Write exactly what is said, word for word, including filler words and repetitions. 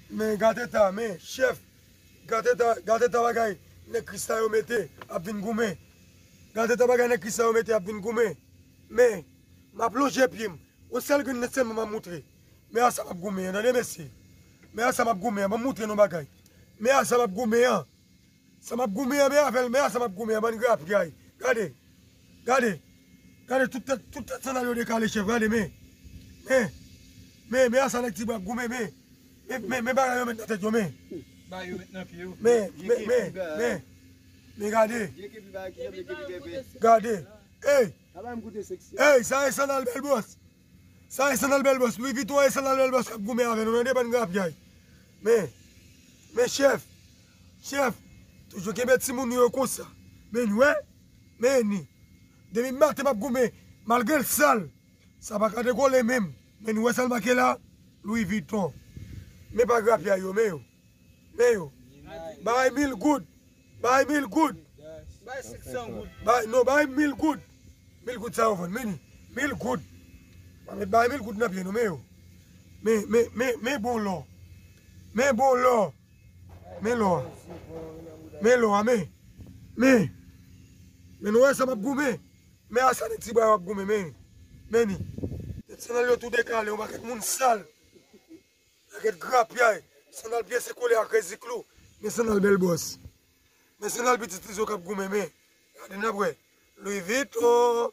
Men gade ta, men chèf, gade ta, gade ta bagay nèg Krisla yo mete ap vin goumen. Gade ta bagay nèg Krisla yo mete ap vin goumen. Men m ap lonje pye m. Yon sèl grenn nèt sèlman m ap moutre. Men a sa m ap goumen an, tande mesye. Men a sa m ap goumen an, ban m moutre nou bagay. Men a sa m ap goumen an. Sa m ap goumen an, men avè l, men a sa m ap goumen an, bann grapyay. Gade. Gade. Gade tout tèt, tout tèt sandal yo dekale chèf, gade, men. Men. Men, men a sa nèg Tibwa ap goumen, men. Men, men, men bagay yo met nan tèt yo, men. Bagay yo met nan pye yo. Men, men, men, men. Men gade. Gade. Ey! Ey, sa e sandal Bèl Bòs. Sa e sandal Bèl Bòs. Louis Vuitton e sandal Bèl Bòs k ap goumen avè nou, tande bann grapyay. Men, men chèf, chèf, toujou kenbe timoun nou yo konsa. Men nou wè, men ni. Depi maten m ap goumen, malgre l sal, sa pa ka dekole menm. Men nou wè sa l make la, Louis Vuitton. Men pa grapyay yo, men yo. Men yo. Bay mil goud. Bay mil goud. Bay senk san goud. Bay, non, bay mil goud. Mil goud sa yo vann, men ni. Mil goud. Pa met bay mil goud nan pye nou, men yo. Men, men, men, men bon lò. Men bon lò. Men lò a. Men lò a, men. Men. Men nou wè sa m ap goumen. Men a sa nèg Tibwa yo ap goumen, men. Men ni. Tèt sandal yo tou dekale, yon pakèt moun sal. Pakèt grapyay. Sandal pyese kole ak reziklou. Men sandal Bèl Bòs. Men sandal pitit Izo k ap goumen, men. Gade n ap wè. Louis Vuitton.